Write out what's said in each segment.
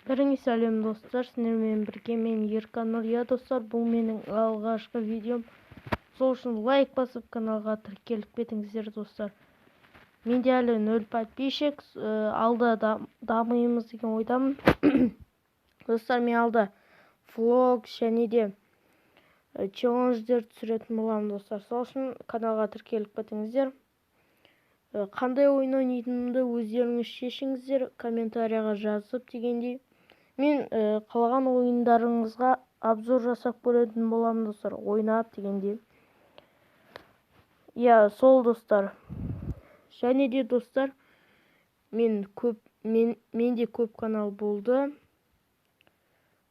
Бәріңе сәлем достар, сіздермен бірге мен Еркан Нұр. Иә достар, бұл менің алғашқы видеом. Сол үшін лайк басып каналға тіркеліп кетіңіздер достар. Менде әлі 0 подписчик, алда дамимыз деген ойдамын. Достар, мен алда влог және де челлендждер түсіретін боламын достар. Сол үшін каналға тіркеліп кетіңіздер. Қандай ойын ойнайтынымды өздеріңіз шешіңіздер, комментарияға жазып дегендей. Мен қалаған ойындарыңызға обзор жасап көретін боламын достар, ойнап дегендей. Иә, сол достар. Және де достар, менде көп канал болды.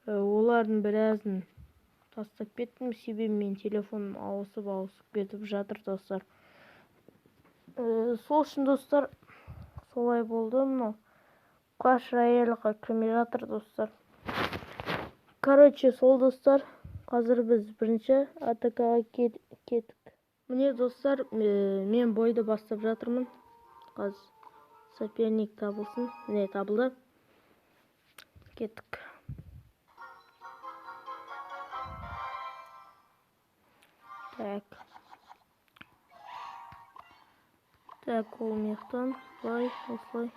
Олардың біразын тастап кеттім, себебі мен телефоным ауысып кетіп жатыр достар. Сол үшін достар, солай болды. Мынау Clash Royale'ға кірмей жатыр достар. Короче, сол достар, қазір біз бірінші атакаға кеттік. Міне достар, мен бойды бастап жатырмын. Қазір соперник табылсын. Міне табылды. Кеттік. Так. Так, ол мектан былай, осылай.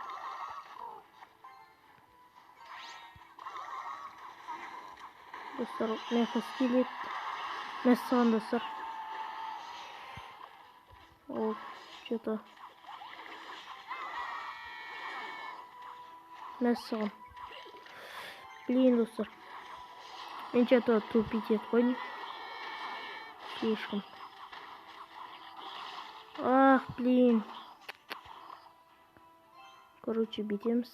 Достар, меха скелет. Мәссаған достар. Ол, что-то. Мәссаған. Блин, достар. Мен что-то тупить етіп қойдым. Слишком. Ах, блин. Короче, битеміз.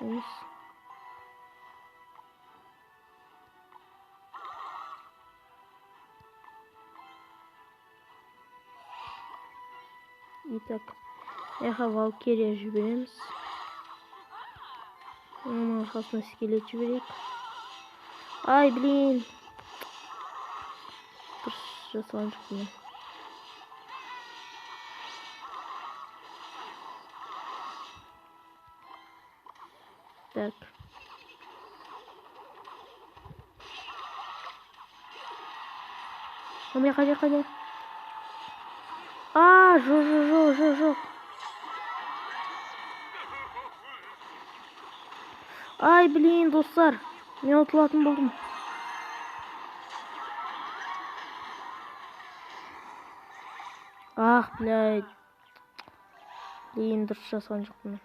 Битеміз. Итак, эхо Валкирия жібереміз. Оның арқасына скелет жіберейік. Ай, блин. Дұрыс жасаған жоқпын мен. Так. Қане, қане, қане. А, жоқ, жоқ, жоқ, жоқ. Ай, блин, достар. Мен ұтылатын болдым. Ах, блядь. Блин, дұрыс жасаған жоқпын мен.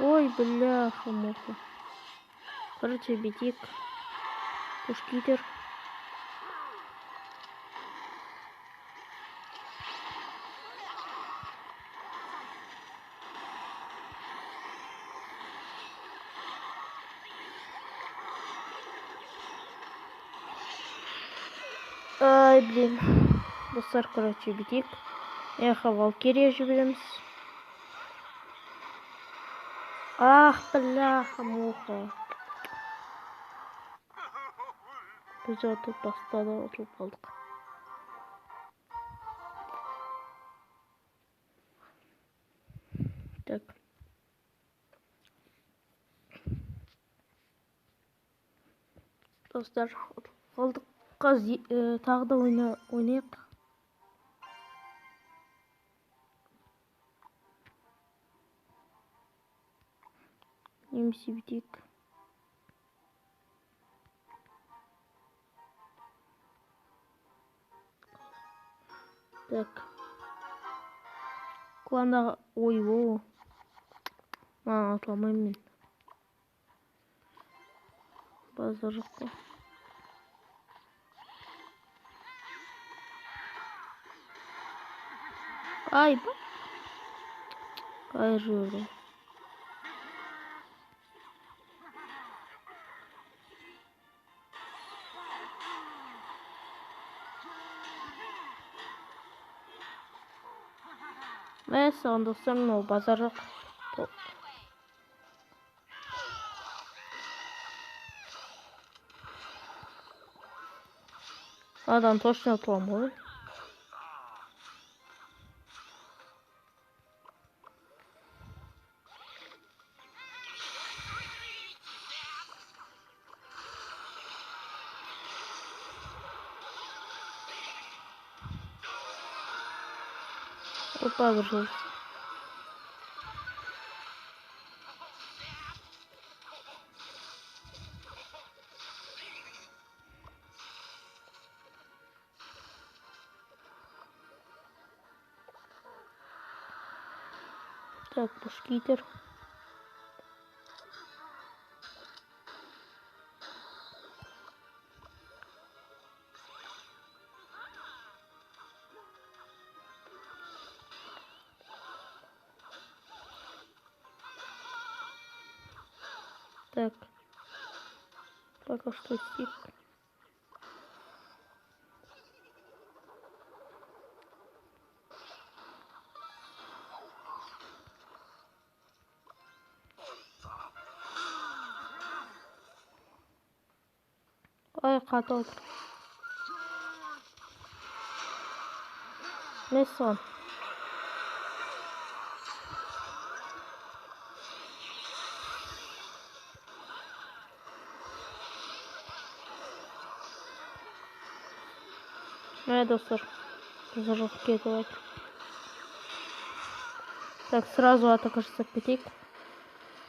Ой, бляха-муха. Короче, битик. Пушкитер. Ай, блин. Достар, короче, битик. Эхо Валкирия жібереміз. Ах, бляха-муха. Біз ұтып бастады, ұтылып қалдық. Так. Достар, ұтылып қалдық. Қазір тағы да ойнайық. Немесе бітейік. Так. Кландағы... Ой, о. Маған атламаймын мен. Базар жоқ қой. Ай, ай, жіберді. Мәссаған достар, мынау базар жоқ. Адам точно ұтыламын ғой. Опа, бір жол. Так, мушкетер. Так, пока что стик. Ай, қатып отыр. Не сон? Мә, достар, жоқ кетіп жатыр. Так, сразу атака жасап кетейік.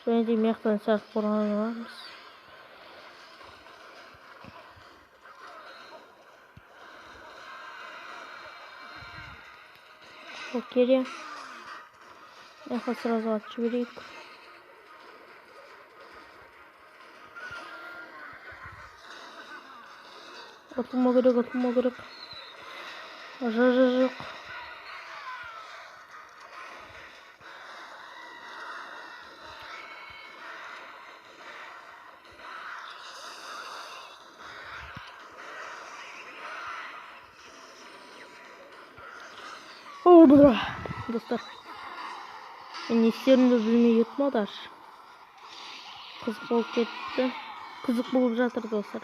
Және де мына сәл қорғанамыз. Окей. Мына сразу атып жіберейік. Ұтылмау керек, ұтылмау керек. Жоқ. О, бля, достар. Мен не істерімді білмей кеттім ғой даже. Қызық болып кетті. Қызық болып жатыр, достар.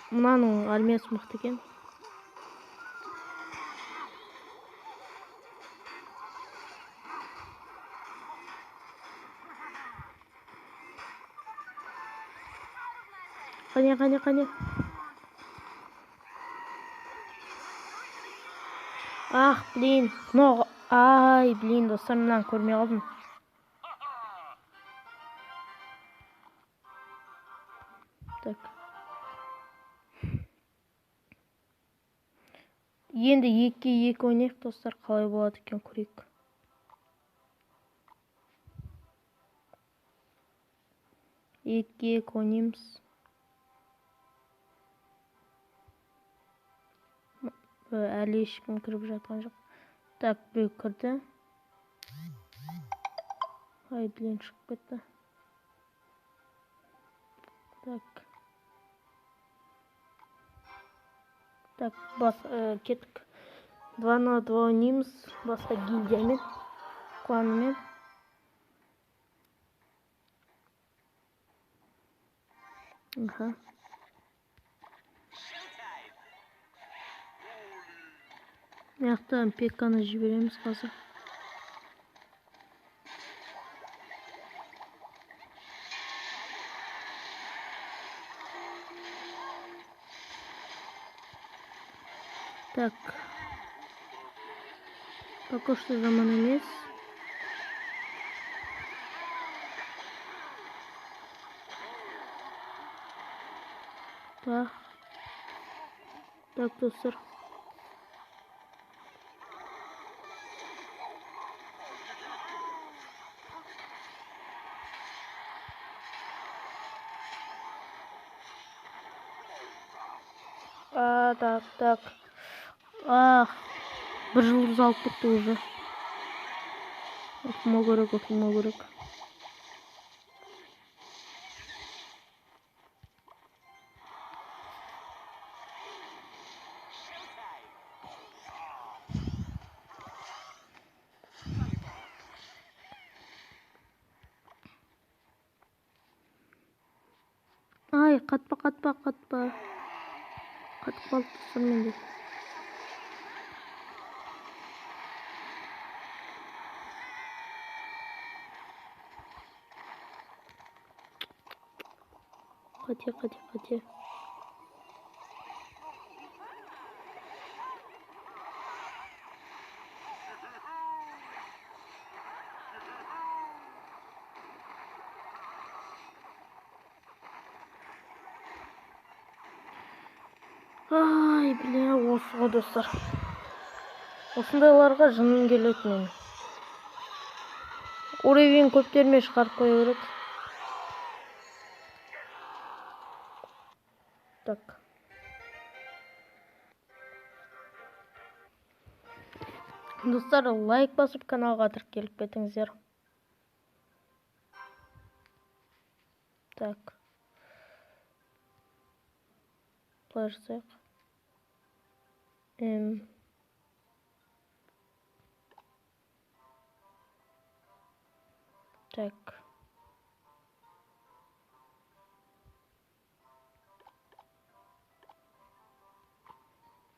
Мынаның армиясы мықты екен. Қане, қане, қане. Ах, блин. Но, ай, блин, достар, мынаны көрмей қалдым. Так. Енді 2-2 ойнайық, достар, қалай болады екен көрейік. 2-2 ойнаймыз. Әлі ешкім кіріп жатқан жоқ. Так, біреу кірді. Ай, блин, шығып кетті. Так. Так, бас, кеттік. 2 на 2 ойнаймыз. Басқа гильдиямен, кланмен. Аха. Мына пекканы жібереміз қазір. Так. Пока что жаман емес. Так. Так, достар. А, так, так. Ах, бір жұлдыз алып кетті уже. Ұтылмау керек, ұтылмау керек. Ай, қатпа, қатпа, қатпа. Қатып қалды достар менде. Қате, қате, қате. Ай, бля, осы ғой достар. Осындайларға жыным келеді менің. Уровень көптерме шығарып қоя береді. Так. Достар, лайк басып каналға тіркеліп кетіңіздер. Так. Былай жасайық. Так.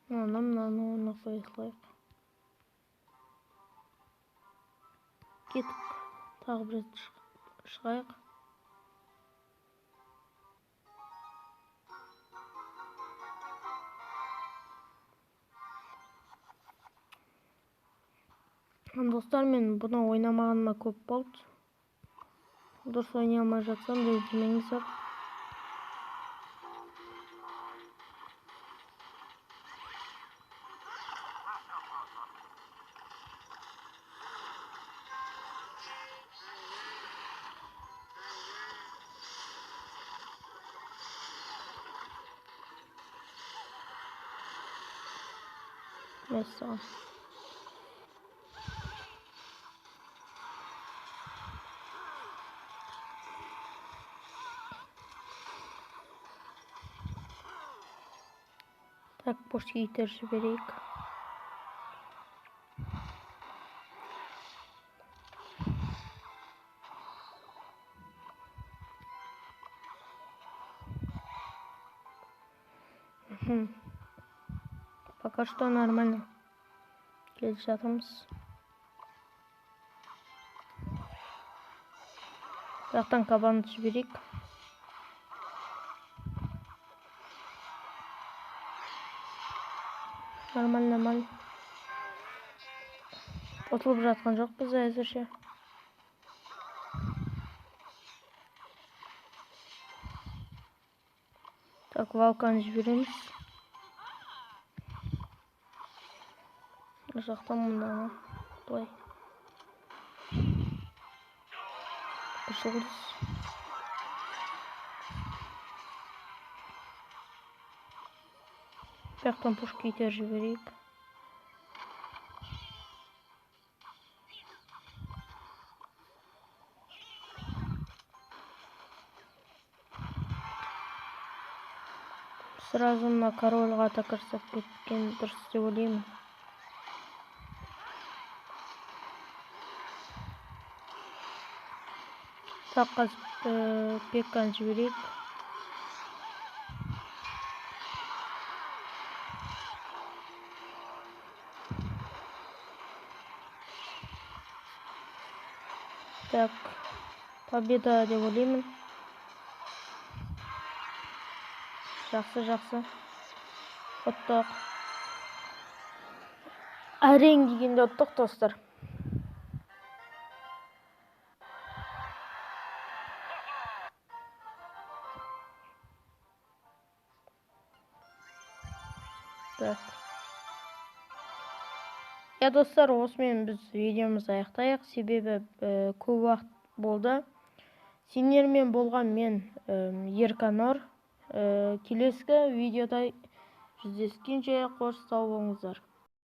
Мынаны орнына қоя салайық. Кеттік. Тағы бір рет шығайық. Достар, мен бұны ойнамағаныма көп болды. Дұрыс ойнай алмай жатсам, ренжімеңіздер. Мәссаған. Так, пушки итеріп жіберейік. Пока что нормально. Келе жатырмыз. Жақтан кабанды жіберейік. Нормально, нормально. Ұтылып жатқан жоқпыз әзірше. Так, валканы жібереміз. Мына жақтан мынаны былай. Бір жұлдыз. Бұл жақтан пушка итеріп жіберейік. Сразу мына корольға атака жасап кеткен дұрыс деп ойлаймын. Так, қазір пекканы жіберейік. Так, победа деп ойлаймын. Жақсы, жақсы. Ұттық. Әрең дегенде ұттық, достар. Так. Я, достар, осымен біз видеомызды аяқтайық, себебі көп уақыт болды. Сендермен болған мен, Ерканұр. Келесі видеода жүздескенше қош сау болыңыздар.